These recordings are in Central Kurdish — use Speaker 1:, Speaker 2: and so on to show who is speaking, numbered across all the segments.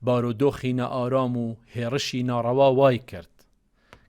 Speaker 1: بارودۆخی نائارام و هێڕشی ناڕەوا وای کرد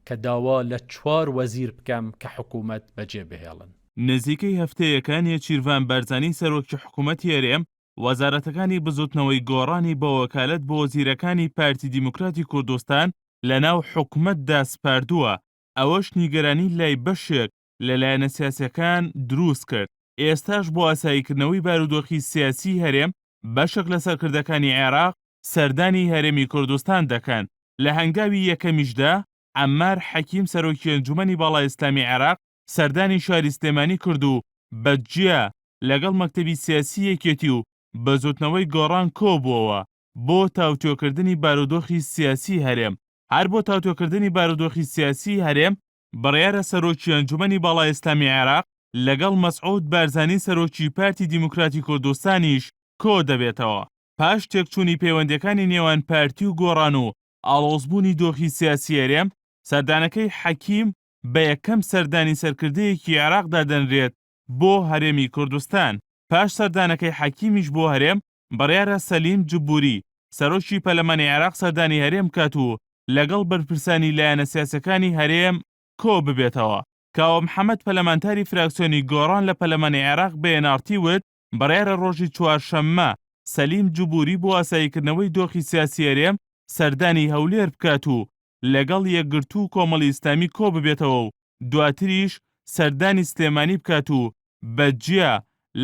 Speaker 1: کە داوا لە چوار وەزیر بکەم کە حکوومەت بەجێ بهێڵن.
Speaker 2: نزیکەی هەفتەیەکە نێچیرڤان بارزانی سەرۆکی حکوومەتی هەرێم وەزارەتەکانی بزوتنەوەی گۆڕانی بە وەکالەت بۆ وەزیرەکانی پارتی دیموکراتی کوردستان لەناو حکومەتدا سپاردووە، ئەوەش نیگەرانی لای بەشێک لە لایەنە سیاسیەکان دروست کرد، ئێستاش بۆ ئاساییکردنەوەی بارودۆخی سیاسیی هەرێم بەشێک لە سەرکردەکانی عێراق سەردانی هەرێمی کوردستان دەکەن، لە هەنگاوی یەکەمیشدا عەمار حەکیم سەرۆکی ئەنجومەنی باڵای ئیسلامی عێراق سەردانی شاری سلێمانی کرد و بە جیا لەگەڵ مەکتەبی سیاسی یەکێتی و بزوتنەوەی گۆڕان کۆبووەوە بۆ تاوتوێکردنی بارودۆخی سیاسی هەرێم. هەر بۆ تاوتوێکردنی بارودۆخی سیاسی هەرێم بڕیارە سەرۆکی ئەنجومەنی باڵای ئیسلامی عێراق لەگەڵ مەسعود بارزانی سەرۆکی پارتی دیموکراتی کوردستانیش کۆدەبێتەوە. پاش تێکچوونی پەیوەندیەکانی نێوان پارتی و گۆڕان و ئاڵۆزبوونی دۆخی سیاسی هەرێم، سەردانەکەی حەکیم بە یەکەم سەردانی سەرکردەیەکی عێراق دادەنرێت بۆ هەرێمی کوردستان. پاش سەردانەکەی حەکیمیش بۆ هەرێم، بڕیارە سەلیم جبوری، سەرۆکی پەرلەمانی عێراق سەردانی هەرێم بکات و لەگەڵ بەرپرسانی لایەنە سیاسیەکانی هەرێم کۆببێتەوە. کاوە محەمەد پەرلەمانتاری فراکسیۆنی گۆڕان لە پەرلەمانی عێراق بە ئێن ئاڕ تی وت، بڕیارە ڕۆژی چوارشەممە سەلیم جبوری بۆ ئاساییکردنەوەی دۆخی سیاسی هەرێم سەردانی هەولێر بکات و لەگەڵ یەکگرتوو و کۆمەڵی ئیسلامی کۆببێتەوە و دواتریش سەردانی سلێمانی بکات و بە جیا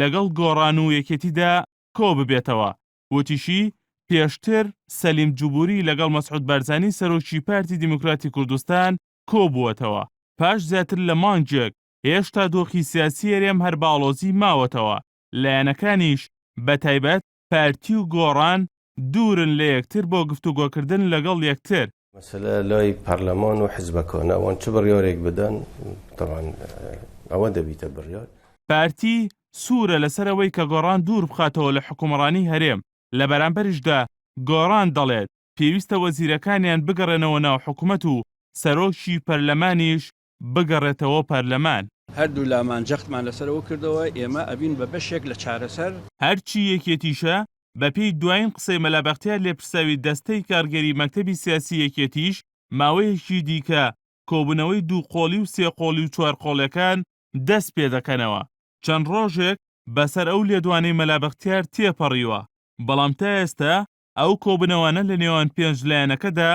Speaker 2: لەگەڵ گۆڕان و یەکێتیدا کۆببێتەوە. وتیشی، پێشتر سەلیم جبوری لەگەڵ مەسعود بارزانی سەرۆکی پارتی دیموکراتی کوردستان کۆبووەتەوە، پاش زیاتر لە مانگێک هێشتا دۆخی سیاسی هەرێم هەر بە ئاڵۆزی ماوەتەوە، لایەنەکانیش بەتایبەت پارتی و گۆڕان دوورن لە یەکتر بۆ گفتوگۆکردن لەگەڵ یەکتر.
Speaker 3: مەسەلە لای پەرلەمان و حزبەکانە ئەوان چ بڕیارێک بدەن تەبعەن ئەوە دەبیتە بڕیار.
Speaker 2: پارتی سوورە لەسەر ئەوەی کە گۆڕان دوور بخاتەوە لە حوکمڕانی هەرێم، لە بەرامبەریشدا گۆڕان دەڵێت پێویستە وەزیرەکانیان بگەڕێنەوە ناو حکومەت و سەرۆکی پەرلەمانیش بگەڕێتەوە پەرلەمان.
Speaker 4: هەردوولامان جەختمان لەسەر ئەوە کردەوە ئێمە ئەبین بە بەشێک لە چارەسەر.
Speaker 2: هەرچی یەکێتیشە، بەپێی دوایین قسەی مەلا بەختیار لێپرسراوی دەستەی کارگێری مەکتەبی سیاسی یەکێتیش، ماوەیەکی دیکە کۆبوونەوەی دوو قۆڵی و سێ قۆڵی و چوار قۆڵیەکان دەست پێدەکەنەوە. چەند ڕۆژێک بەسەر ئەو لێدوانەی مەلا بەختیار تێپەڕیوە، بەڵام تا ئێستا ئەو کۆبوونەوانە لە نێوان پێنج لایەنەکەدا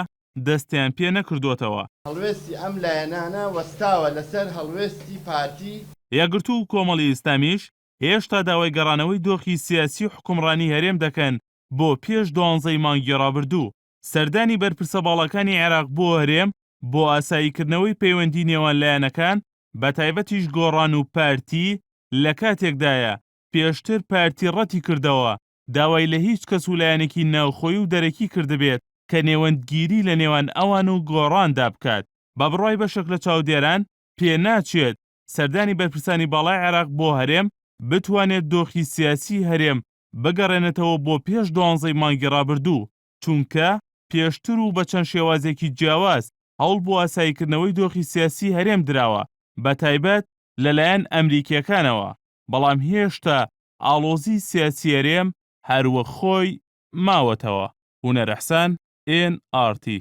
Speaker 2: دەستیان پێ نەکردۆتەوە.
Speaker 5: هەڵوێستی ئەم لایەنانە وەستاوە لەسەر هەڵوێستی پارتی.
Speaker 2: یەکگرتوو و کۆمەڵی ئیسلامیش هێشتا داوای گەڕانەوەی دۆخی سیاسی و حوکمڕانی هەرێم دەکەن بۆ پێش دوانزەی مانگی ڕابردوو. سەردانی بەرپرسە باڵاکانی عێراق بۆ هەرێم بۆ ئاساییکردنەوەی پەیوەندی نێوان لایەنەکان بەتایبەتیش گۆڕان و پارتی لەکاتێکدایە پێشتر پارتی ڕەتیکردەوە داوای لە هیچ کەس و لایەنێکی ناوخۆیی و دەرەکی کردبێت کە نێوەندگیری لە نێوان ئەوان و گۆڕاندا بکات. بە بڕوای بەشێک لە چاودێران، پێناچێت سەردانی بەرپرسانی باڵای عێراق بۆ هەرێم بتوانێت دۆخی سیاسیی هەرێم بگەڕێنێتەوە بۆ پێش دوانزەی مانگی ڕابردوو، چونکە پێشتر و بە چەند شێوازێکی جیاواز هەوڵ بۆ ئاساییکردنەوەی دۆخی سیاسیی هەرێم دراوە، بەتایبەت لەلایەن ئەمریکییەکانەوە، بەڵام هێشتا ئاڵۆزی سیاسی هەرێم هەر وەک خۆی ماوەتەوە. هونەر ئیحسان، ئێن ئاڕ تی.